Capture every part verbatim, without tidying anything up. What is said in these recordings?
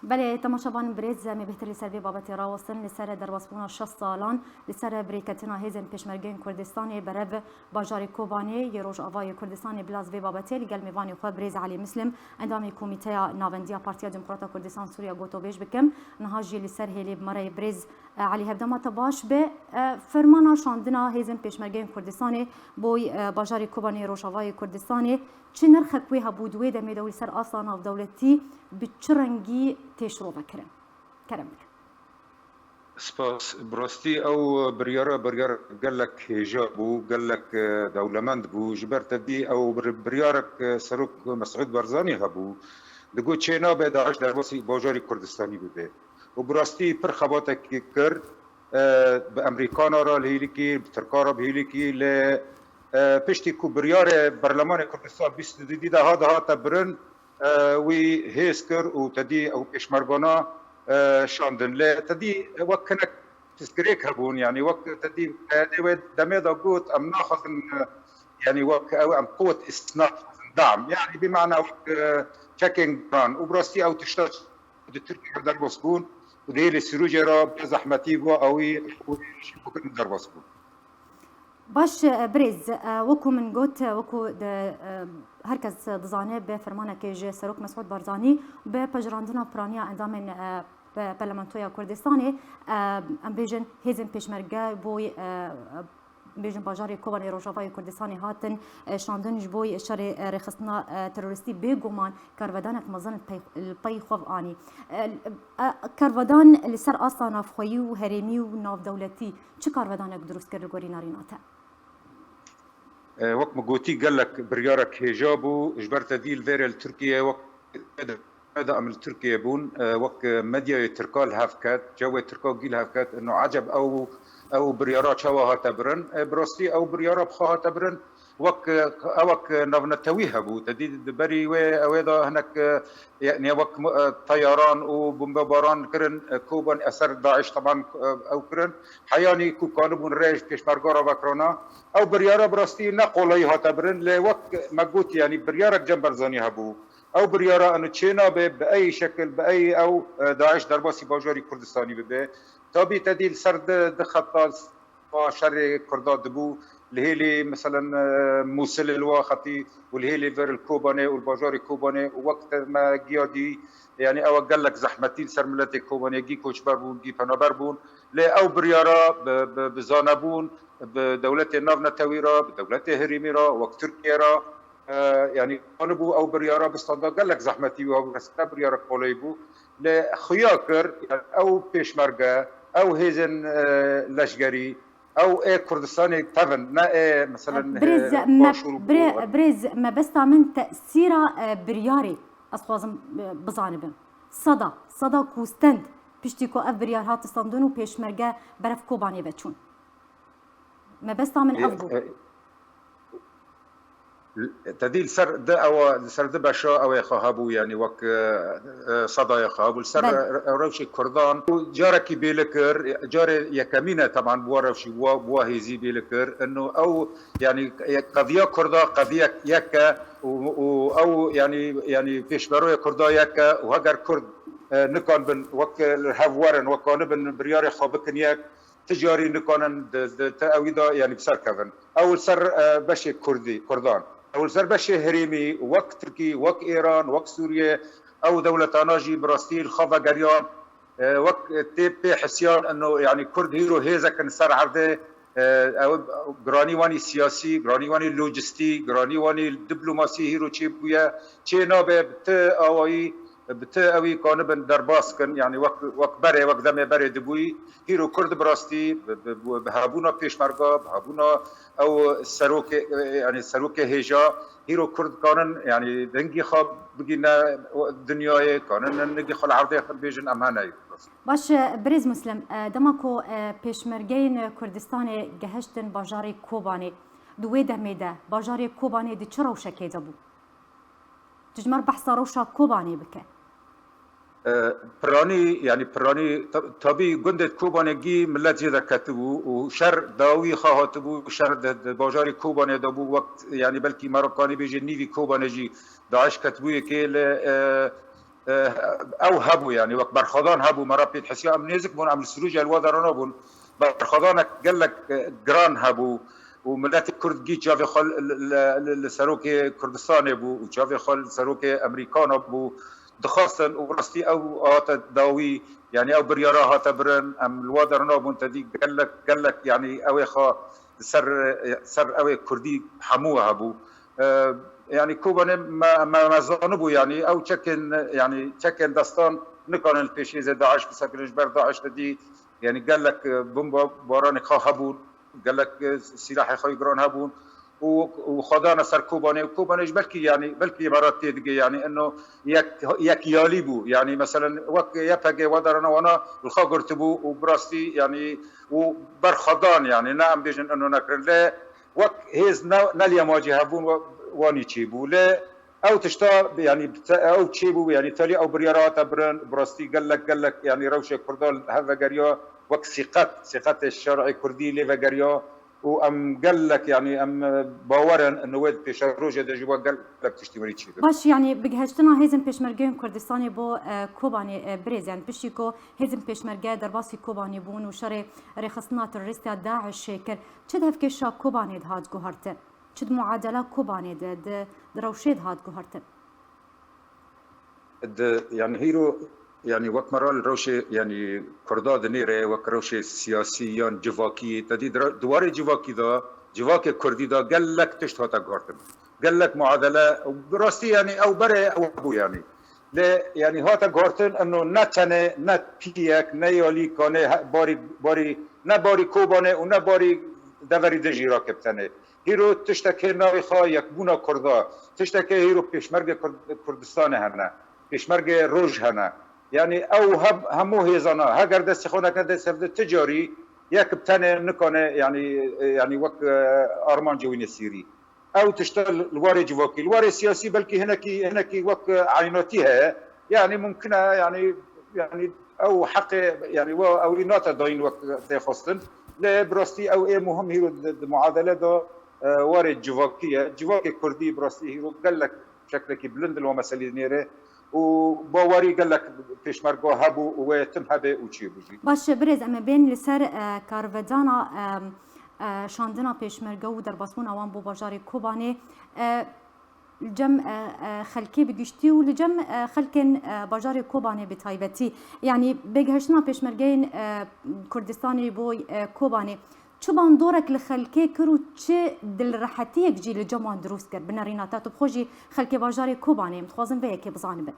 Belê, temaşevanên birêz, em ê bêhtir li ser vê babetê rawestin. Li ser derbasbûna şeş salan li ser birêketina hêzên pêşmergeyên Kurdistanê berev bajarê Kobanê yê Rojavayê Kurdistanê bila ez vê babetê li gel mêvanê xwe birêz Elî Mislim, endamê Komîteya Navendiya Partiya Demokrata Kurdistan Sûriya gotobêj bikim. Niha jî li ser hêlê bi me re ye birêz, e, Elî, hevdema te baş be. E, fermana şandina hêzên pêşmergeyên Kurdistanê bo, e, bajarê Kobanê Rojavayê Kurdistanê çi nirxek wê hebû di wê demê de û li ser asta navdewletî bi çi rengî tê şirove kirin? Kerem bike. Spas. Bi rastî ew biryara, biryar gelek hêja bû, gelek, e, dewlemend bû. Ji ber tevî ew bir-, biryarek, e, Serok Mesûd Barzanî hebû. Digot çê nabe DAIŞ derbasî bajarî Kurdistanî bibe. Û bi rastî pir xebatekî kir, e, bi Emerîkana re li hêlikî, bi Tirka re bi hêlikî, lê, e, piştî ku biryarê Berlemanê Kurdistan bîst û du de ha dihate birin, e, wî hêz kir û tedî ew pêşmergana, e, şandin. Lê tedî wek hinek pirsgirêk hebûn, yanî wek tedî P Y D wê demê de got, em naxwazin, e, yanî wek ew em quwet îstinaf dam. Yanî bi mana wek, e, çekên giran. Û bi rastî ew tişta di Tirkiye derbas bûn û di hêlê Sirûcê re bi zehmetî bo ewî û şî bikin derbas bûn. Baş, e, birêz, e, wekû min got, e, wekû de, e, her kes dizane bi fermanekê ji Serok Mesûd Barzanî bi pejirandina piraniya endamên, e, pe-, Parlamentoya Kurdistanê, e, em bêjin hêzên pêşmerge bo, e, bêjin bajarê Kobanê Rojavayê Kurdistanê hatin, e, şandin ji bo şerê, e, rêxistina, e, terorîstî bêguman karvedanek mezin pey-, li pey xwe anî. E, e, karvedan li ser asta navxweyî û herêmî û navdewletî çi karvedanek dirust kir li gorî narîna te? E, wek min gotî, gelek biryarek hêja bû. Ji ber te dî li vêrê li Tirkiye wek de em li Tirkiye bûn, e, wek medyayê Tirka li hev ket, cewê Tirka gî li hev ket, ino eceb ew, ew biryara çawa hate birin? E, bi rastî ew biryara bi xwe hate birin. Wek, e, ewek navnetewî hebû. Te dî di berî wê, ewê de hinek, e, yanî wek, e, teyaran û bombebaran kirin, e, Koban eser DAIŞ teban, e, ew kirin. Heyanî ku kanibûn rê ji pêşmerga re vekirana. Ew biryara bi rastî ne qolayî hate birin, lê wek me got, yanî biryarek Cem Barzanî hebû. Ew biryara eno çê nabe, bi ey şekil, bi ey ew, e, DAIŞ derbasî bajarî Kurdistanî bibe. Tabî te dî li ser di, di xeta şerê Kurda dibû, li hêlê, meselen, e, Mûsilê li wa xetî û li hêlê vir li Kobanê û li bajarê Kobanê û wek te me giya dî, yanî ew gelek zehmetî li ser miletê Kobanê gî koçber bûn, gî penaber bûn. Lê ew biryara bi, bi, bi zanebûn, bi dewletê navnetewî re, bi dewletê herêmî re, wek Tirkiye re, e, yanî anibû ew biryara bi standa gelek zehmetî û ew ne biryara kolay bû. Lê xuya kir, yanî ew pêşmerge, ew hêzên, e, leşgerî, ew ê Kurdistanê tevin, ne ê, meselen, Birêz, e, me, Başûr û birê-, birêz, mebesta min tesîra, e, biryarê ez xwazim, e, bizanibim. Seda, seda ku stend, piştî ku ev biryar hat standin û pêşmerge berev Kobanê ve çûn. Mebesta min ev bû. E, e, Te dî li ser di ewa, li ser di beşa ew ê xwe hebû, yanî wek, e, e, sedayê xwe hebû. Li ser Belê. re-, re-, rewşê Kurdan û carekî bêli kir, carê yekemîn e teban bi wa rewşî, bi wa, bi wa hêzî bêli kir. Ino ew, yanî qediya Kurda qediyek yek e û, û ew, yanî, yanî pêşveroyê Kurda yek e û heger Kurd, e, nikan bin wek, e, li hev werin, wek kanibin biryarê xwe bikin yek, ti carî nikanin di, di te ewî de, yanî bi ser kevin. Ew li ser, e, beşê Kurdî, Kurdan. Ew li ser beşê herêmî, wek Tirkî, wek Îran, wek Sûriye, ew dewletana jî bi rastî li xwe vegeriyan, e, wek tê pê hisiyan, ino, yanî Kurd hîro hêzek in ser erdê, e, ew giranî wanî siyasî, giranî wanî lojistî, giranî wanî diplomasî hîro çêbûye, çê nabe bi ti awayî, bi ti ewî kanibin derbas kin, yanî wek, wek berê, wek demê berê dibûyî, hîro Kurd bi rastî bi, bi, bi, bi hebûna pêşmerga, bi hebûna ew serokê, yanî serokê hêja, hîro Kurd kanin, yanî dengî xwe bigîne dinyayê, kanin dengî xwe li erdê xwe bêjin, em hene. Baş e, birêz Muslim, e, dema ku, e, pêşmergeyên Kurdistanê gehiştin bajarê Kobanê, di wê demê de bajarê Kobanê di çi rewşekê de bû? Tu ji me re behsa rewşa Kobanê bike. E, piranî, yanî piranî, ta-, tabî gundê Kobanê gî millet jê derketibû û şer dawî xwe hatibû, şer di, di bajarê Kobanê de bû, wek, yanî belkî me re kanî bêje nîvî Kobanê jî DAIŞ ketibû yekê li, e, e, ew hebû, yanî wek berxwedan hebû, me re pê dihisiya em nêzik bûn, em li Sirûcê li wa dera nabûn. Berxwedanek gelek, e, giran hebû û miletê Kurd gî çavê xwe li, li, li, li serokê Kurdistanê bû û çavê xwe li serokê Emerîkana bû, dixwestin û rastî ew hate dawî, yanî ew biryara hate birin, em li wa dera nabûn, te dî gelek, gelek, yanî ew ê xwe ser, ser ew ê Kurdî hemû hebû. E, yanî Kobanê me, me, me zanibû, yanî ew çekên, yanî çekên destan nikarin li pêşiyê zê DAIŞ bisekirin, ji ber DAIŞ te dî, yanî gelek, e, bomba baranê xwe hebûn, gelek, e, sîlahê xwe giran hebûn û, û xwe dane ser Kobanê. Kobanê ji belkî, yanî belkî me re tê digê, yanî ino yek, yek yalî bû. Yanî meselen wek Y P G wa derine wana li xwe girtibû û bi rastî, yanî û berxwedan, yanî ne em bêjin ino nekirin. Lê wek hêz ne, ne liyamacî hebûn wa-, wanî çêbû. Lê ew tişta, yanî te-, ew çêbû, yanî talî ew biryara hate birin, bi rastî gelek, gelek, yanî rewşê Kurda li hev vegeriya, wek sîqet, sîqetê şerê Kurdî lê vegeriya û em gelek, yanî em, e, bawer in, in wê pêşerojê de ji we gelek tiştî werî çêbin. Baş, yanî bigihiştina hêzên pêşmergeyên Kurdistanê bo, e, Kobanê, e, birêz, yanî piştî ku hêzên pêşmerge derbasî Kobanê bûn û şerê rêxistina terorîst ya DAIŞê kir, çi di hevkêşa Kobanê de hat guhertin? Çi di muadela Kobanê de, di, di rewşê de hat guhertin? Di, yanî hîro, yanî wek me re li rewşê, yanî Kurda dinêre, wek rewşê siyasî yan civakî, te dî di re-, di warê civakî de, civakê Kurdî de gelek tişt hate guhertin. Gelek muadele, bi rastî, yanî ew berê ew bû, yanî. Lê, yanî hate guhertin, ino ne tenê, ne piyek, ne yalî kanê he-, barî, barî, ne barî Kobanê û ne barî deverî din jî rakib tenê. Hîro tiştekê navê xwe yekbûna Kurda, tiştekê hîro pêşmergê Kurd-, Kurdistanê hene, pêşmergê roj hene. Yanî ew hem, hemû hêzana, heger destê xwe nekine dest hev de, ti carî yek bi tenê nikane, yanî, yanî wek, e, armancê wî nesîrî. Ew tişta li, li warê civakî, li warê siyasî belkî hinekî, hinekî wek, e, eynatî heye. Yanî mumkin e, yanî, yanî ew heqê, yanî wa ewî nate dayîn wek tê xwestin. Lê bi rastî ew ê muhim hîro di, di muadele de, e, warê civakî ye. Civakê Kurdî bi rastî hîro gelek şeklekî bilind li wa meselî dinêre û bawerî gelek pêşmerga hebû û wê tim hebe û çêbû jî. Baş e, birêz, em ê bên li ser, e, karvedana, e, e, şandina pêşmerge û derbasbûna wan bo bajarê Kobanê, e, li cem, e, e, xelkê bi giştî û li cem, e, xelkên, e, bajarê Kobanê bi taybetî. Yanî bêgihiştina pêşmergeyên, e, Kurdistanê bo, e, Kobanê çi bandorek li xelkê kir û çi dilrehetiyek jî li cem wan dirûst kir? Bi nerîna te tu bi xwe jî xelkê bajarê Kobanê, em dixwazin vê yekê bizanibin.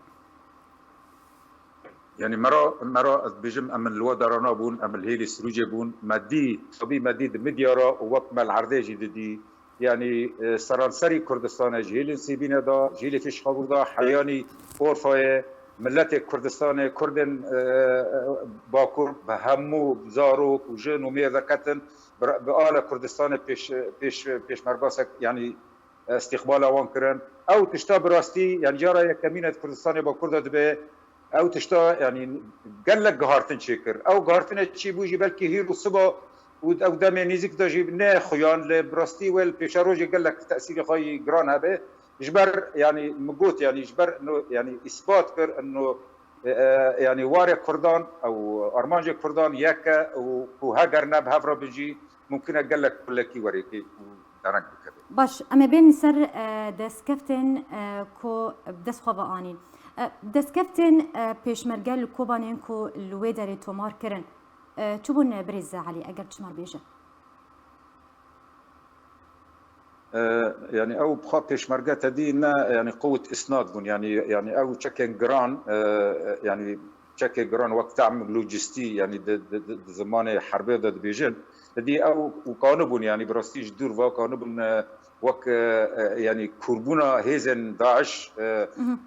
Yanî me ra, me ra ez dibêjim, em li wa dara nabûn, em li hêlê Sirûcê bûn. Me dî, tabî me dî di medya ra û wek me li erdê jî didî. Yanî, e, seranserî Kurdistanê, ji hêlên Sêbînê de, ji hêlê Fêşxabûr de, heyanî Orfayê, miletê Kurdistanê, Kurdên, e, e, Bakur bi hemû zarok û jin û mêr de ketin, bi, bi ala Kurdistanê pêş, pêş, pêşmergasek, yanî, e, îstîqbala wan kirin. Ew tişta bi rastî, yanî cara yekemîn e di Kurdistanê Bakur de dibe. Ew tişta, yanî gelek gihartin çêkir. Ew gihartine çêbû jî belkî hîr û siba û ew demê nêzîk de jî nexuyan, lê bi rastî wê li pêşerojê gelek tesîrê xwe yî giran hebe. Ji ber, yanî min got, yanî ji ber no, yanî îsbat kir, ino, e, e, yanî warê Kurdan ew armancê Kurdan yek e û ku heger ne bi hev re bin jî, mumkin e gelek xulekî werê tê û dereng bikeve. Baş, em ê bên ser, e, destkeftên, e, ku bi dest xwe ve anîn. E, destkeftên, e, pêşmerge li Kobanê yên ku li wê derê tomar kirin, e, çi bûn, e, birêz Elî, eger çi me bêje? E, yanî ew bi xwe pêşmerge te dî ne, yanî qewt îsnad bûn, yanî, yanî ew çekên giran, e, yanî çekê giran wek tam lojistî, yanî di, di, di, di zimanê herbê de dibêjin. Te dî ew û kanibûn, yanî bi rastî ji dûr ve kanibûn, e, wek, e, e, yanî kûrbûna hêzên DAIŞ, e, Mhm.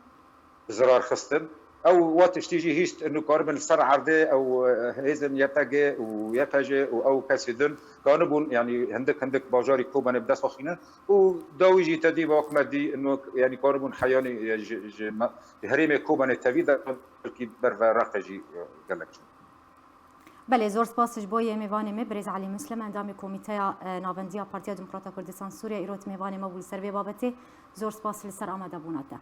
bi zirar xistin. Ew wa tiştî jî hîst, inu karibin li ser erdê ew, e, hêzên Y P G û Y P J û ew kesê din kanibûn, yanî hindik hindik bajarî Kobanê bi dest xwe xînin û dawî jî te dî wek me dî, inu, yanî kanibûn heyanî, e, ji, ji me-, ji herêmê Kobanê tevî de belkî ber ve Reqê jî, e, gelek çûn. Belê, zor spas ji bo yê mêvanê me, birêz Elî Muslim, endamê Komîteya, e, Navendiya Partiya Demokrata Kurdistan Sûriye, îro di mêvanê me bû li ser vê babetê. Zor spas li ser amadebûna te.